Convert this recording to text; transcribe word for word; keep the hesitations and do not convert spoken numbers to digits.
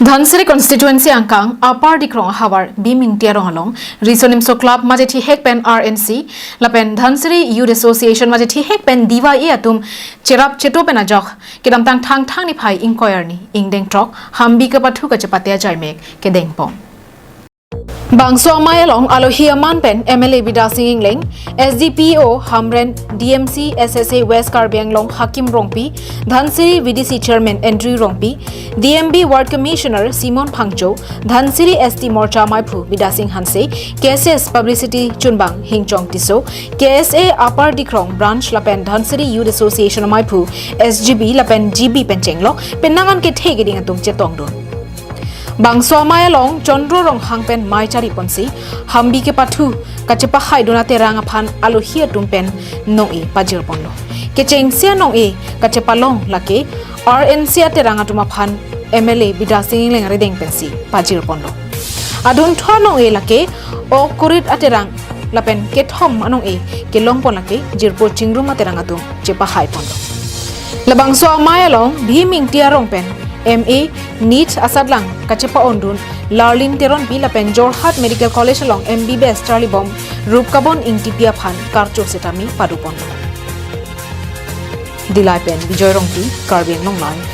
Dhansiri constituency angkang Upper Dikrong ahavar Bhim Ingti arong along Riso Nimso Club majethihek pen R N C lapen Dhansiri Youth Association majethihek pen D Y A atum cherap cheto pen ajok kedamtang Thangthang niphai ingkoi arni ingdeng throk hambi kepathu kachepate ajaimek kedengpon. Bangso amei along alohi aman pen M L A Bidya Sing Engleng, S D P O Hamren, D M C S S A West Karbi Anglong Hakim Rongpi, Dhansiri V D C Chairman Andrew Rongpi, D M B Ward Commissioner Simon Phangcho, Dhansiri S T Morcha Maiphu Bidya Sing Hanse, K S S Publicity Chunbang Hingchong Tisso, K S A Upper Dikrong Branch lapen Dhansiri Youth Association Maiphu S G B lapen G B pen chenglok penang an kethe keding atum chetongdun. Bangso amei along Chandra Ronghang pen mei chariponsi hambi kepathu kachepahaidun aterang aphan alohi atum pen nong-e pajirponlo. Kechengsi nong-e kachepalong lake R N C aterang atum aphan M L A Bidya Sing Engleng arideng pensi pajirponlo. Adunthu anong-e lake ok korit aterang lapen kethom anong-e kelongpon lake jirpo chingrum aterang atum chepahaiponlo. Labangso amei along Bhim Ingti arong pen M A, NEET asatlang kachepa-ondun Larlin Teronpi lapen Jorhat Medical College along M B B S charlibom Rupkabon Ingtipi aphan karcho setame paduponlo. Dillai pen Bijoy Rongpi, Karbi Anglong Live,